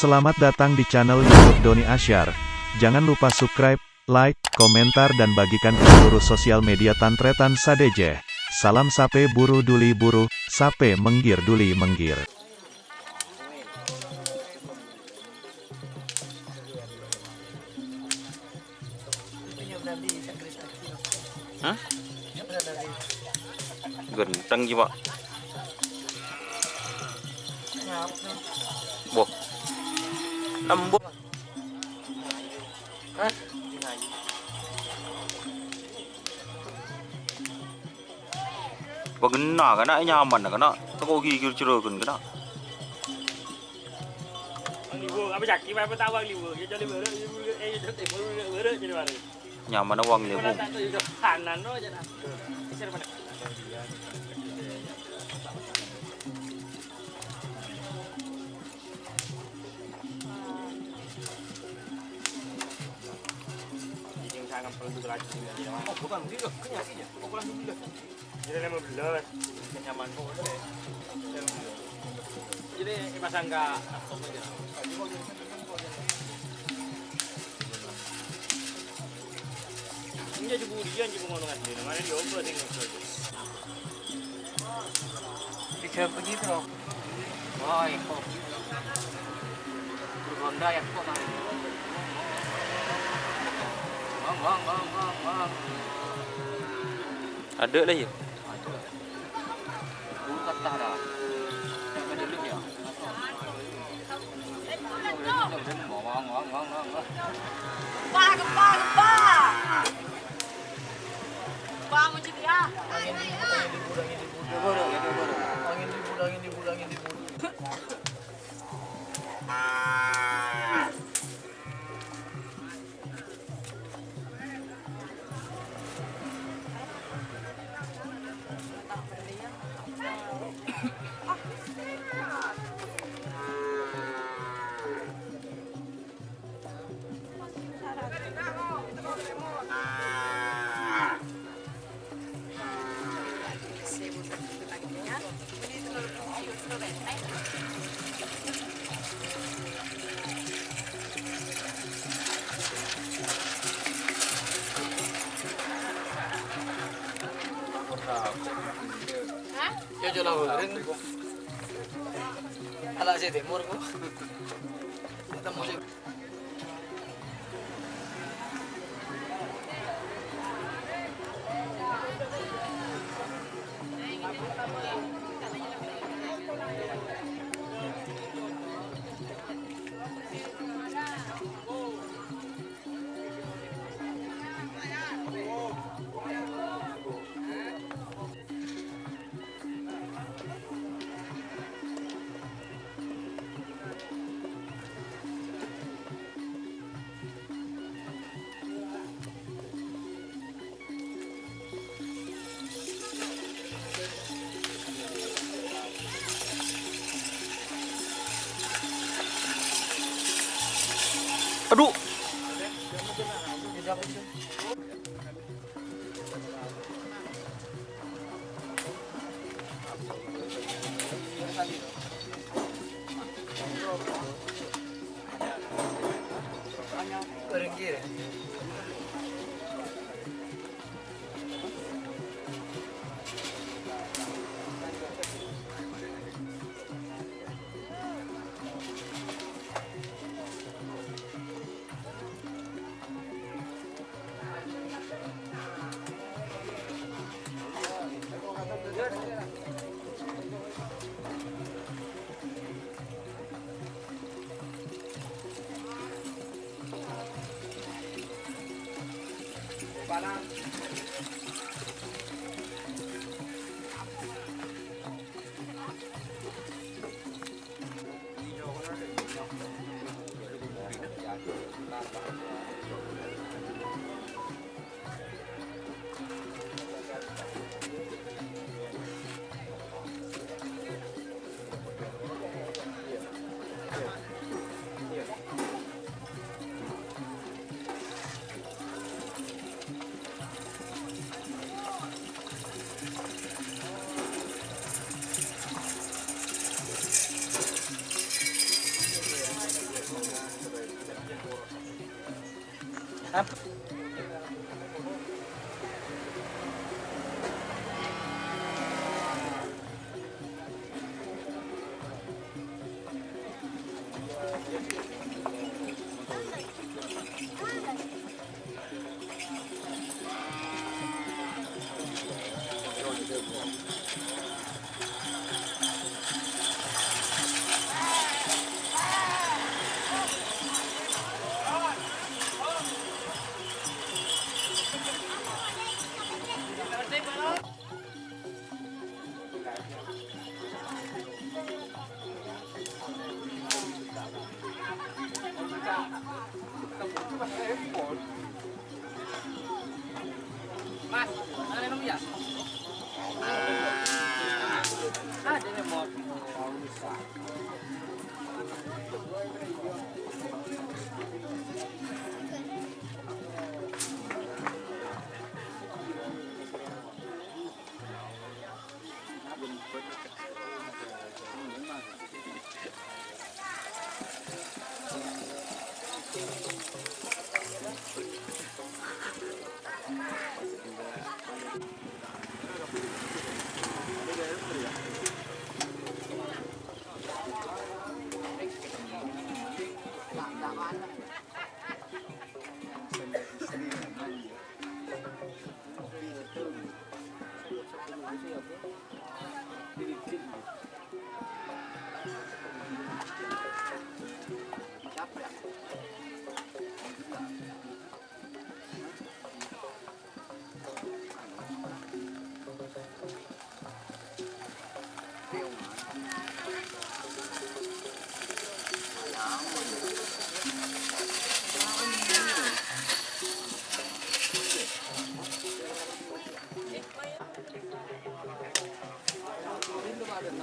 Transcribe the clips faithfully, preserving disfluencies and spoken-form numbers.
Selamat datang di channel YouTube Doni Asyar. Jangan lupa subscribe, like, komentar, dan bagikan ke seluruh sosial media tan-trètan sadhâjâ. Salam sapè buru dhuli buru, sapè mèngghir dhuli mèngghir. Hah? Ghântheng jiyâ, Pak. Boh. Lembut. Hah? Paghenna, kana' nyaman, kana' tako' ghighir jhurâghân, kana'. Bang Liwo, apa caki, apa tawang Liwo? Ya, cali bârâ', ya, bârâ', eh, ya, cali bârâ', bârâ', cali bârâ'. Nyaman apa Bang Liwo? Kanan, no, jangan. Geser mana? Jadi, yang saya ngambil dulu lagi, ini, ya, Mas. Oh, bukan, ini loh, kenyang sih, ya. Oh, kurang dulu, ya. Jadi lima belas. Nyaman kok, udah deh. Jadi, pasang ke laptop aja. Ini aja budian, aja ngono kan. Mana diobrol, sing ngobrol. Bisa begitu, loh. Wah, ya, kok. Bergonda, ya, kok, Mas. Bang, bang, bang, bang, bang. Ada lah, ya? Ada. Buka tara. Yang kedua, ya. Bang, bang, bang, bang, bang. Gempa, gempa, gempa. Gempa, muncul, ya. Angin ribut, angin ribut, angin ribut. Angin ribut, angin ribut, angin ribut. Hah? Ya, jalan bareng. Ala si timur, Bu. Ketemu si Aduh.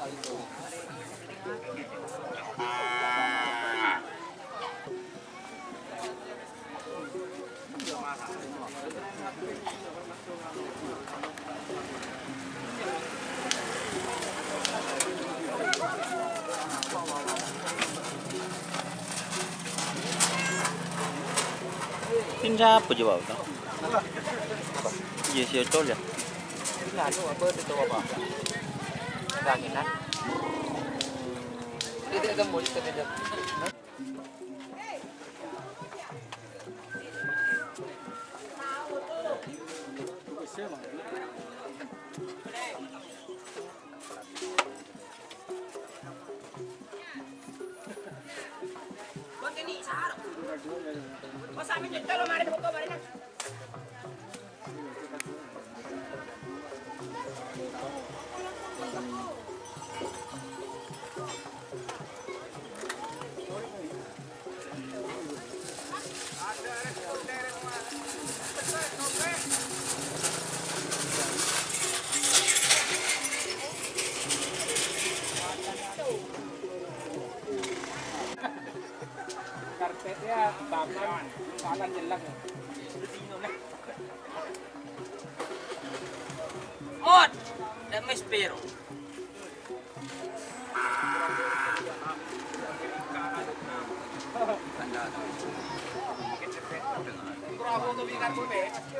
Ini siapa coba, Bang? Iya, si Ocol ya? Anu, apa itu, apa? Ranginan. Dia tidak tembus, tidak. Karpetnya papan, papan jelek. Mot, dâ' mè' pèro.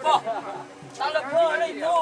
Poh, talè bolè, Bu.